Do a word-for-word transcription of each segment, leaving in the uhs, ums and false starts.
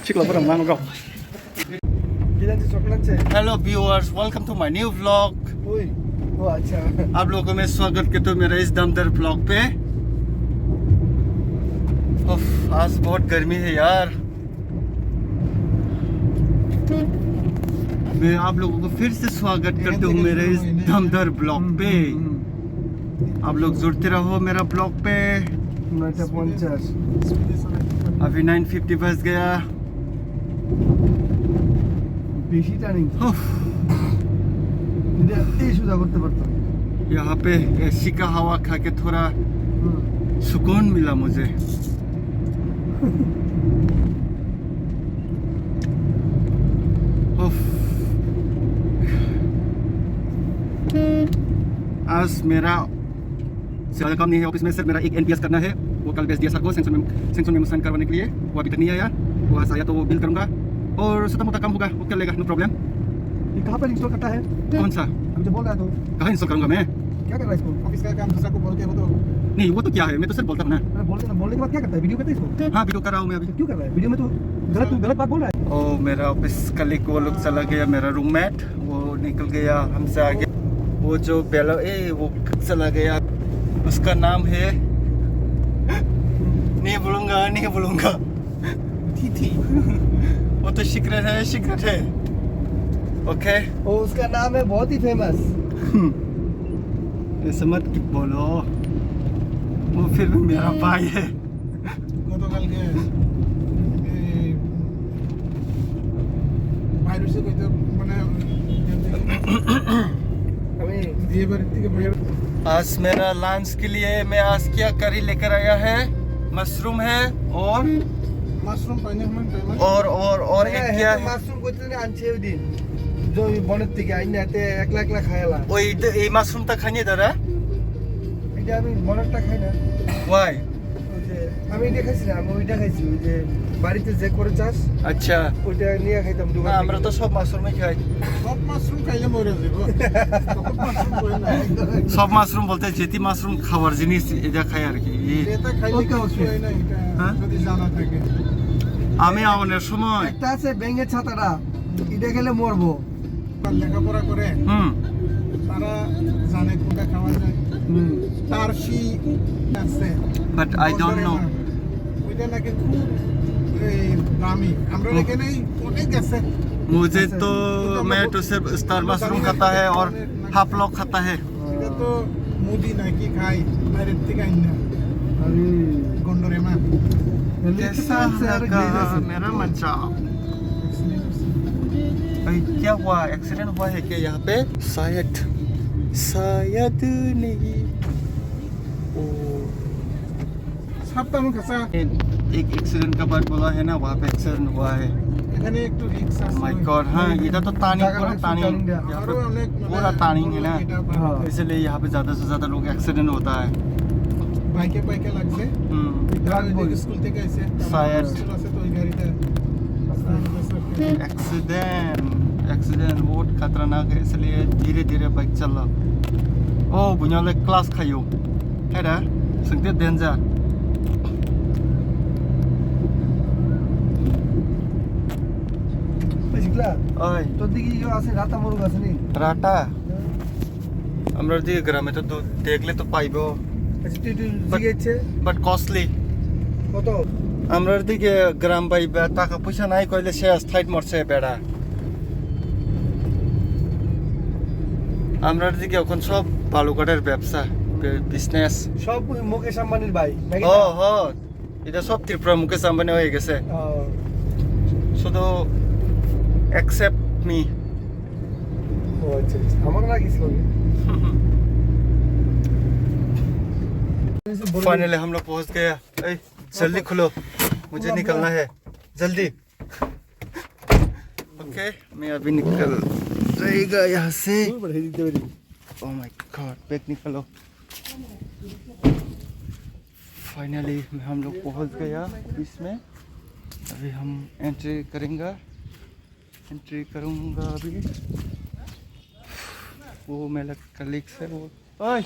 Sikla pura mang rok. Hello viewers, welcome to my new vlog. Ui, oh, acha. आप लोगों को मैं स्वागत करता हूँ मेरा इस दमदार ब्लॉग पे। उफ, आज बहुत गर्मी है यार। मैं आप लोगों को फिर से स्वागत करता हूँ मेरे इस दमदार ब्लॉग पे। आप लोग जुड़ते रहो मेरा ब्लॉग पे। নয়টা পঞ্চাশ। अभी नाइन फिफ्टी बज गया। বেশি টার্নিং। উফ। যদি এতই সোজা করতে পারতাম। यहाँ पे एसी का हवा खा के थोड़ा सुकून मिला मुझे। उफ। आज मेरा ज्यादा काम नहीं है ऑफिस में, सिर्फ मेरा एक एनपीएस करना है, वो कल भेज दिया सर को, sanction memo, sanction memo sign करवाने के लिए। वो अभी तक नहीं आया, वो आज आया तो वो बिल करूंगा और छोटा मोटा काम होगा, वो कर लेगा, नो प्रॉब्लम। ये कहाँ पर इंस्टॉल करता है? कौन सा? अभी जो बोल रहा है तो। कहाँ इंस्टॉल करूंगा मैं? क्या कर रहा है इसको? ऑफिस का काम दूसरा को बोल के वो तो। नहीं, वो तो क्या है, मैं तो सिर्फ बोलता हूँ ना। अरे बोलते ना, बोलने के बाद क्या करता है? वीडियो करता है इसको? हाँ, वीडियो कर रहा हूँ मैं अभी। तो क्यों कर रहा है? वीडियो में तो गलत, तू गलत बात बोल रहा है। ओ, मेरा ऑफिस कलीग वो लोग चला गया, मेरा रूममेट। वो निकल गया हमसे आगे। वो जो बेलो, ए, वो चला गया। उसका नाम है, नहीं बोलूंगा, नहीं बोलूंगा। थी, थी। वो तो सीक्रेट है, सीक्रेट है। ओके। वो उसका नाम है बहुत ही फेमस। ऐसा मत बोलो, वो फिर भी मेरा भाई है। গতকালকে এই বাইরে এসে কইতে মানে আমি বিয়ে বাড়ির থেকে বের। आज मेरा लंच के लिए मैं आज क्या करी लेकर आया है, मशरूम है और মাশরুম, পাইনাপল, পাইনাপল। और और और एक क्या है? মাশরুম কইতে না আনছে ওই দিন। যে ওই বনের থেকে আইনা এতে একলা একলা খায়ালা। ওই দ-, এই মাশরুমটা খাইনি দাদা? এটা আমি বনেরটা খাই না। ওয়াই? ওই যে আমি এটা খাইছি না, আমি ওইটা খাইছি, ওই যে বাড়িতে যে করে চাষ, আচ্ছা। ওইটা নিয়ে খাইতাম দোকান না, আমরা থেকে। তো সব মাশরুমই খাই। সব মাশরুম খাইলে মরে যাবো। সব মাশরুম খাই না। সব মাশরুম বলতে যেটি মাশরুম খাওয়ার জিনিস, এটা খাই আর কি। এটা খাইলে ওকে, কিছু ওকে। হয় না, এটা হ্যাঁ? যদি জানা থাকে। আমি অনেক সময় একটা আছে ব্যাঙের ছাতাটা, এটা খেলে মরবো। লেখাপড়া করে, হুম। তারা জানে কোনটা খাওয়া যায়। হুম। তার সি আছে। But I don't know. ওইটা নাকি খুব এই দামি। আমরা হুম। এখানেই অনেক আছে। मुझे तो, मैं तो सिर्फ स्टार मशरूम खाता है और हाफ लॉक खाता है। এটা তো মুদি নাকি খাই, বাইরের থেকে আইন না। আরে। গন্ডরেমা। कैसा लगा मेरा मजाक? भाई, क्या हुआ? एक्सीडेंट हुआ है क्या यहाँ पे? शायद, शायद नहीं। ओ। সাবধান কাঁচা। एक एक्सीडेंट का बात बोला है ना, वहाँ पे एक्सीडेंट हुआ है। এখানে একটু রিস্ক আছে। মাই গড, হ্যাঁ, এটা তো টার্নিং, পুরো টার্নিং। আরো অনেক, মানে, পুরা টার্নিং, হ্যাঁ। এটা হ্যাঁ। इसलिए यहाँ पे ज़्यादा से ज़्यादा लोग एक्सीडेंट होता है। বাইকে বাইকে লাগছে। হুম। তারা ওই দিকে স্কুল থেকে এসে, शायद। স্কুল আছে তো ওই গাড়িটা। एक्सीडेंट, एक्सीडेंट बहुत खतरनाक है, इसलिए धीरे धीरे बाइक चलाओ। ओ, बुझाले क्लास खायो। Hera, sengte danger. Sikla, oi. তোর দিকে ইয়ে আছে, রাতা মুরগ আছে নি? রাতা? হ্যাঁ। আমরা দিকে গ্রামে তো দু-, দেখলে তো পাইবো। আচ্ছা, তুই, তুই জিগেছে? But costly. কত? আমরা দিকে গ্রাম পাইবা, টাকা পয়সা নাই কইলে শেষ, থাইট মরছে বেড়া। আমরার দিকে এখন সব বালুকাঠের ব্যবসা, বি-, বিজনেস। সব মুকেশ আম্বানির ভাই, নাকি হ, না? হ। এটা সব ত্রিপুরা মুকেশ আম্বানি হয়ে গেছে। ও। শুধু except me। ও আচ্ছা, আচ্ছা। আমার না কিছু হবে। ফাইনালি হাম লোগ পৌঁছ গয়া। এই, জলদি খুলো। মুঝে নিকলনা হ্যায়। জলদি। ओके, मैं अभी निकल जाएगा यहाँ से। दूर बढ़े, इधर ही। Oh my God, बैग निकालो। फाइनली हम लोग पहुँच गया ऑफिस में। अभी हम एंट्री करेंगे, एंट्री करूँगा अभी। वो मेरा कलीग्स है, वो, ओए।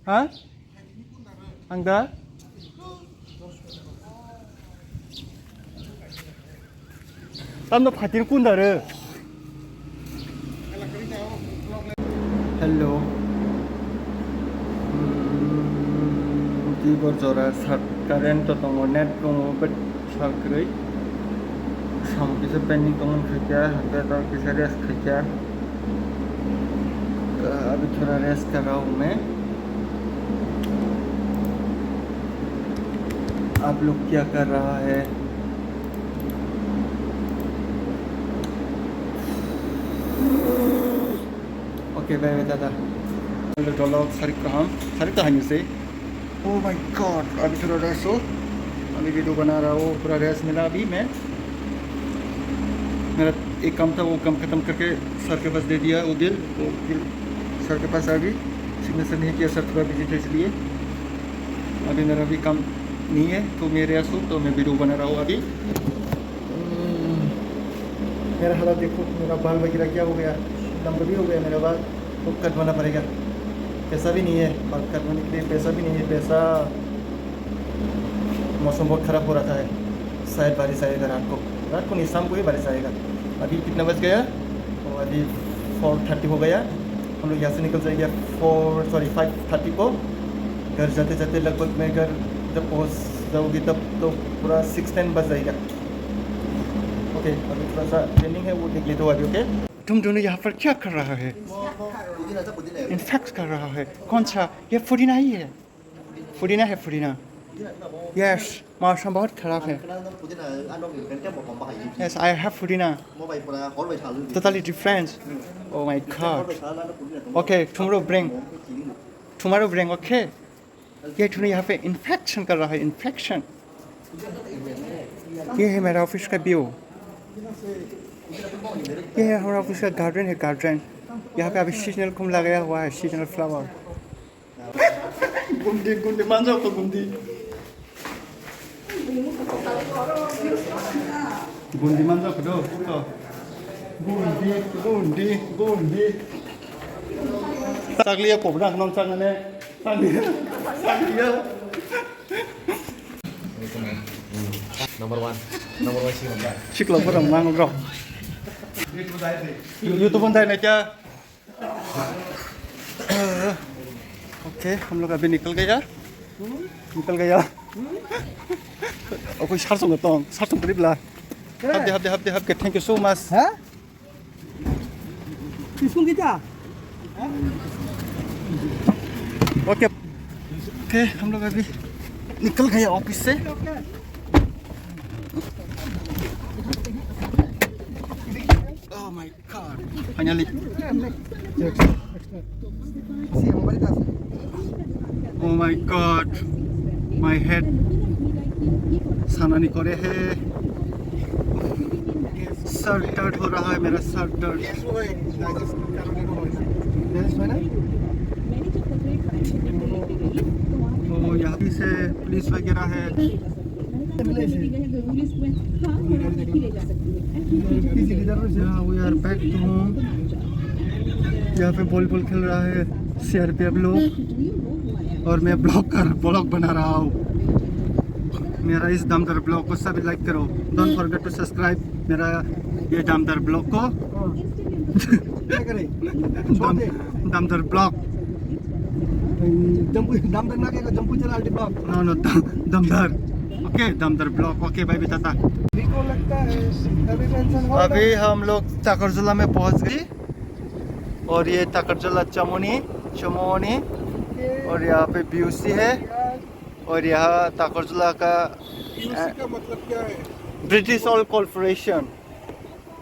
Ha? Ang da? Tamno phatir kunda re. Hello. Hmm, tibor jora sat current to tongo, net tongo, but sal kwrwi. Sam kisa pending tongo khaikya, hakhe to kisa rest khaikya. अभी थोड़ा रेस्ट कर रहा हूँ मैं। आप लोग क्या कर रहा है? ओके, बाय बाय, टाटा। हेलो, डॉलर सारिक कहम, सारिक तो हंसे। Oh my God, अभी थोड़ा रेस्ट हो, अभी वीडियो बना रहा हूँ, पूरा रेस्ट मिला अभी मैं। मेरा एक काम था, वो काम खत्म करके सर के पास दे दिया वो बिल, वो बिल सर के पास अभी सिग्नेचर नहीं किया, सर थोड़ा बिजी था इसलिए। अभी मेरा भी काम नहीं है, तो मैं रेस्ट हूँ, तो मैं वीडियो बना रहा हूँ अभी। हम्म, मेरा हालत देखो, मेरा बाल वगैरह क्या हो गया, लंबा भी हो गया मेरा बाल, तो कटवाना पड़ेगा। पैसा भी नहीं है, बाल कटवाने के लिए पैसा भी नहीं है, पैसा। मौसम बहुत खराब हो रखा है, शायद बारिश आएगा रात को, रात को नहीं, शाम को ही बारिश आएगा। अभी कितना बज गया? तो अभी फोर थर्टी हो गया। हम लोग यहाँ से निकल जाएंगे फोर, सॉरी, फाइव थर्टी को। घर जाते जाते लगभग मैं घर जब पहुँच जाऊँगी तब तो पूरा सिक्स टेन बज जाएगा। ओके, अभी थोड़ा सा पेंडिंग है, वो देख लेते हो अभी, ओके? तुम दोनों यहाँ पर क्या कर रहा है? इन्फेक्ट कर रहा है। कौन सा? ये पुदीना ही है। पुदीना है, पुदीना। यस, मौसम बहुत खराब है। यस, आई हैव पुदीना। Totally different. Oh my God. Okay, tomorrow bring. Tomorrow bring, okay. ये दोनों यहाँ पे इन्फेक्शन कर रहा है, इन्फेक्शन। ये है मेरा ऑफिस का व्यू। ये है हमारा ऑफिस का गार्डन है, गार्डन। यहाँ पे अभी सीजनल कुम लगाया हुआ है, सीजनल फ्लावर। गुंडी, गुंडी, मांजो तो गुंडी। गुंडी मांजो को दो, को। गुंडी, गुंडी, गुंडी। Chakliya kobra, non chaknane. Chakliya, chakliya. Number one. Number one sih, number one. Sikla pura mang bro. YouTube on dai na kya? Okay, हम लोग अभी निकल गया, निकल गया। ओके, सार संग तोंग, सार संग ट्रिप ला। Happy, happy, happy, happy, thank you so much। हाँ? स्कूल की क्या? ओके, ओके, हम लोग अभी निकल गए ऑफिस से। Oh my God, finally। Oh my God, my head। सानानी करे है। सर दर्द हो रहा है मेरा, सर दर्द। तो यहाँ से पुलिस वगैरह है। Yeah, we are back to home। यहाँ पे वॉलीबॉल खेल रहा है सीआरपीएफ लोग और मैं ब्लॉग कर, ब्लॉग बना रहा हूँ। मेरा इस दमदार ब्लॉग को सभी लाइक करो। Don't forget to subscribe मेरा ये दमदार ब्लॉग को। क्या करें? दम, दमदार ब्लॉग। जम्पू, दमदार ना कहेगा, जम्पू चला अल्टी ब्लॉग। No, no, दम, दमदार। ओके, दमदार blog. Okay, bye bye, tata. मेरे को लगता है अभी टेंशन हो अभी हम लोग ताकरजुला में पहुंच गए और ये ताकरजुला चमोनी, चमोनी और यहाँ पे बीयूसी है और यहाँ ताकरजुला का, बीयूसी का मतलब क्या है? British Oil Corporation।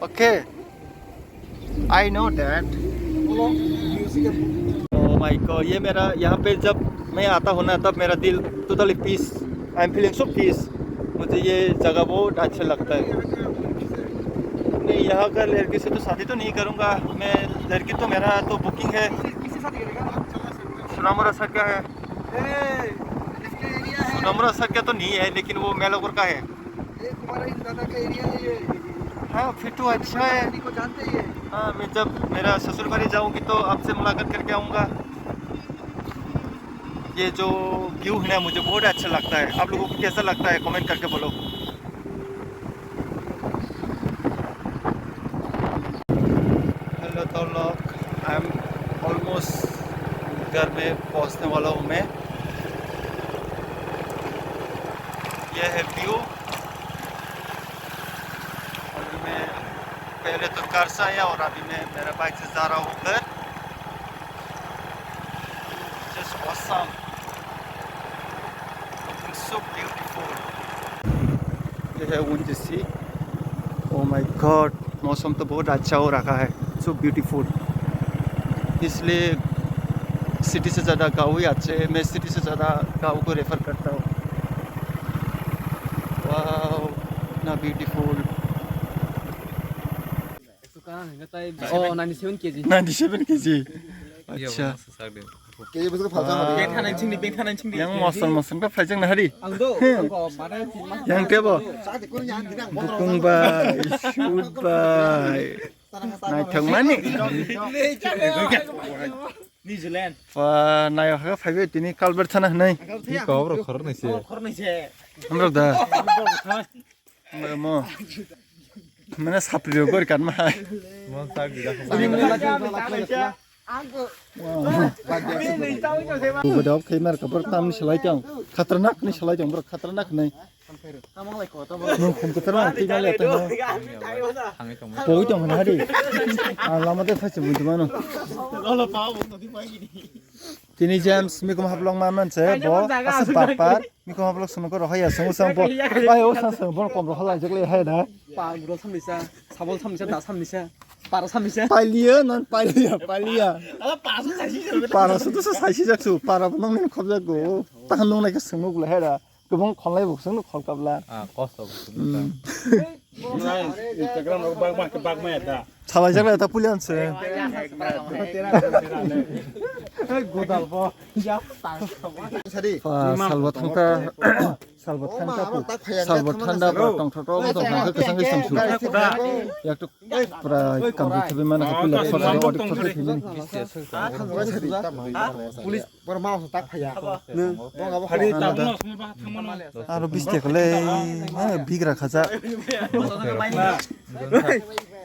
Okay. I know that। Oh my God, ये मेरा, यहाँ पे जब मैं आता हूँ ना, तब मेरा दिल totally peace। I am feeling so peace। मुझे ये जगह बहुत अच्छा लगता है। नहीं, यहाँ का लड़की से तो शादी तो नहीं करूँगा मैं। लड़की तो मेरा तो बुकिंग है। सुनामुरा सर का है। सुनामुरा सर का तो नहीं है, लेकिन वो मेलोगर का है। ये तुम्हारा ही दादा का एरिया है ये। हाँ, फिर तो अच्छा है। दादा को जानते ही है। हाँ, मैं जब मेरा ससुर बाड़ी जाऊंगी तो आपसे मुलाकात करके आऊंगा। ये जो व्यू है ना, मुझे बहुत अच्छा लगता है। आप लोगों को कैसा लगता है, कमेंट करके बोलो। घर में पहुंचने वाला हूँ मैं। यह है व्यू। अभी मैं, पहले तो कार से आया और अभी मैं मेरा बाइक से जा रहा हूँ घर। Just awesome. Looking so beautiful. ये है उनजीसी। Oh my God, मौसम तो बहुत अच्छा हो रखा है, so beautiful। इसलिए सिटी से ज़्यादा गाँव ही अच्छे है। मैं सिटी से ज़्यादा गाँव को रेफर करता हूँ। वाओ, इतना beautiful. Oh, ninety seven K G. Ninety seven K G. Acha. Yang mosol mosol ka phaijak na hari. Yang tebo. Bukung bai, shoot bai. Naithok mani. Wa nayo ha phaibe tini Kalber thana hwnwi. Ki kobro khornai se. Amrok da. Mo. Mana sapri rok gori kan ma hai. Mo sak di da. Bubadok khai mar ka bor tam ni salai tong. Khatarnak ni salai tong bor khatarnak nai. Nung khum khatarnak ti male ta. Poi tong na hari. Alama de phachi buntu mano. Tini James mikum haplong ma manse bo asa papar. Mikum haplok swngo rohai ya, swngo swngo bo. Bai o sa swngo bo kom rohai lai jak le hai da. Pa bro samni sa, sabol samni sa, da samni sa, para samni sa. Pailiya nan pailiya, pailiya. Ala para sa saisi sa. Para sa to sa saisi jak su, para bo nang ni khobjak go. Ta nang nai ka swngo gula hai da. Gubung kholai bo swngo khol kabla. Ah, kosto bo swngo. Hmm. Instagram rok bak bak bak maya da. Salai jak le ta pulian se. Godal bo. Sadi. Pa salbo thangta, salbo thangta pu, salbo thanda pa tongthok thok tongthok khe kwchang khe chwng su. Yak tuk pura kam khe thebe mana khe pula khor khe odik khor khe thebe. Police bor ma tak phaya. Nwng bong abo hari khana da. Aro bis tekle, eh, bigra khaja.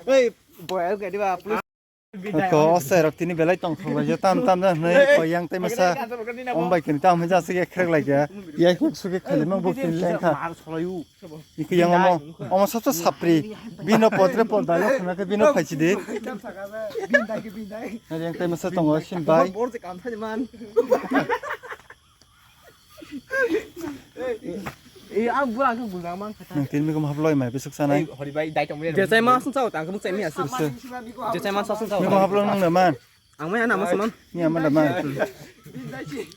Ei, boy, gadi ba, police. Ko osai rok tini belai tong thok lai tam tam da hnai ko yang tai masa om bai kini tam ja se krek lai ya ya ko su ke khali mang bok tini leng kha. Iki yang omo omo sabsa sapri bino potre pol dai lok khna ke bino phai chi de. Yang tai masa tongo sin bai. Ei, ang bura ang gulna mang kha. Nang tin mikum haploi mai besuk sanai. Hori bai dai tong. Jechai ma sung sao tang khe muk chai mi asu. Jechai ma sa sung sao. Mikum haploi nang na man. Ang mai ana ma saman. Ni ama da man.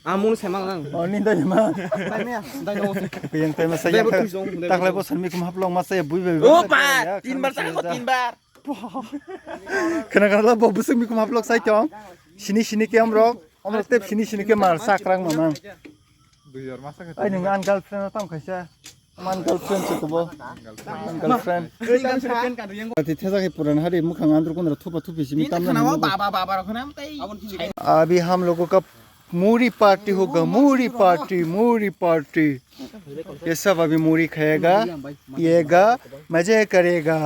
Amung sai ma nang. Oh, ni dai ma. Dai me ya, dai no. Yang tai ma sa yang. Taklai bo san mikum haploi ma sa ya bui bai. Oh, pa, tin bar sa ko tin bar. Khna khna la bo besuk mikum haploi sai tong. Sini sini ke amrok. Amrok tep sini sini ke mar sakrang mamang. Ai nwng ani girlfriend no tam khaisa. Ani girlfriend se kubo. Ani girlfriend. Ati thesa ke puran hari mukhang andro kondro thupa thupi simi tam na. अभी हम लोगों का मूरी पार्टी होगा, मूरी पार्टी, मूरी पार्टी। ये सब अभी मूरी खाएगा, पिएगा, मजे करेगा।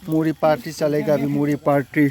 मूरी पार्टी चलेगा अभी, मूरी पार्टी।